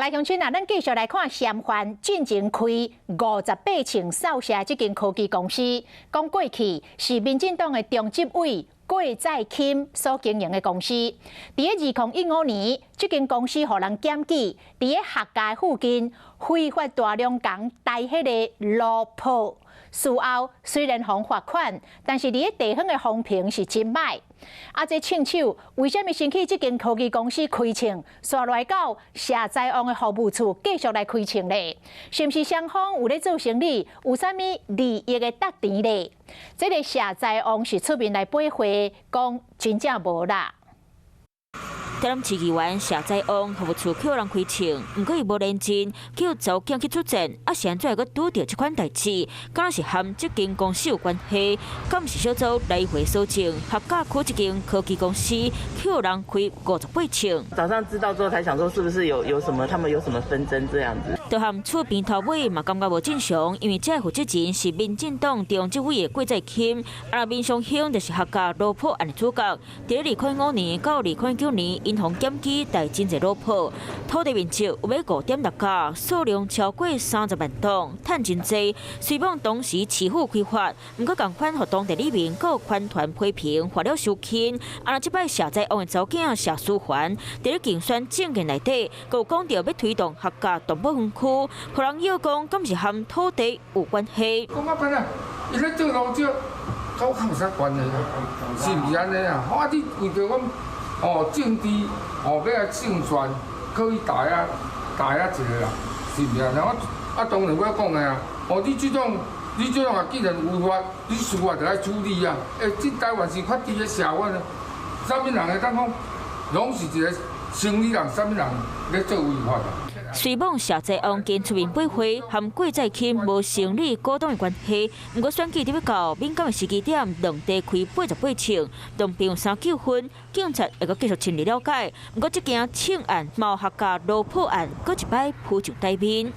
來鄉親啊，咱繼續來看嫌犯進前開58秤掃射這間科技公司，講過去是民進黨的中執委郭在欽所經營的公司。佇咧2015年，這間公司予人檢舉，佇咧學校附近非法大量共抬彼个螺泡。事後雖然予罰款，但是佇咧地方的風評是真䆀。啊，這槍手為啥物先去這間科技公司開槍，煞來到謝災王的服務處繼續來開槍咧？是毋是雙方有咧做生意，有啥物利益的搭甜咧？這个謝災王是出面來駁話，講真正無啦。台南市議員謝災王服務處予人開槍，毋過伊無認真，叫查某囝去出戰，啊是按怎會閣拄著這款代誌？敢若是和這間公司有關係？敢是小組來回搜證，學甲區這間科技公司予人開58槍。早上知道之後，才想說是不是有什麼，他們有什麼紛爭這樣子。就和厝邊頭尾嘛感覺無正常，因為這個負責人是民進黨中執委的郭在欽，啊民雄鄉就是客家鑼破案的主角。佇2005年到2019年，𪜶予檢舉帶真濟螺泡，土地面積有欲5.6甲，數量超過30萬噸，趁真濟。雖罔當時市府開發，毋過仝款予當地里民閣環團批評，罰了收輕。啊，這擺謝災王的查某囝謝思環，佇咧競選政見內底，閣有講著欲推動客家動保園區，予人臆講敢是和土地有關係。講較笨啊，伊咧做路少，佮我較無啥關係啊，是毋是按呢啊？啊，你為著講哦政治哦欲來勝選，可以打壓打壓一個人，是毋是啊？我啊當然我講的啊，哦你這種啊，既然違法，你司法就愛處理啊。欸，這台灣是法治的社會啊，啥物人會當講，攏是一個生理人，啥物人咧做違法啊？雖罔謝災王堅出面駁話，和郭在欽無生理股東的關係，毋過選舉佇欲到敏感的時機點，兩地開88槍，兩邊有啥糾紛，警察會閣繼續深入了解。毋過這件槍案、嘛有客家螺泡案，閣一擺浮上台面。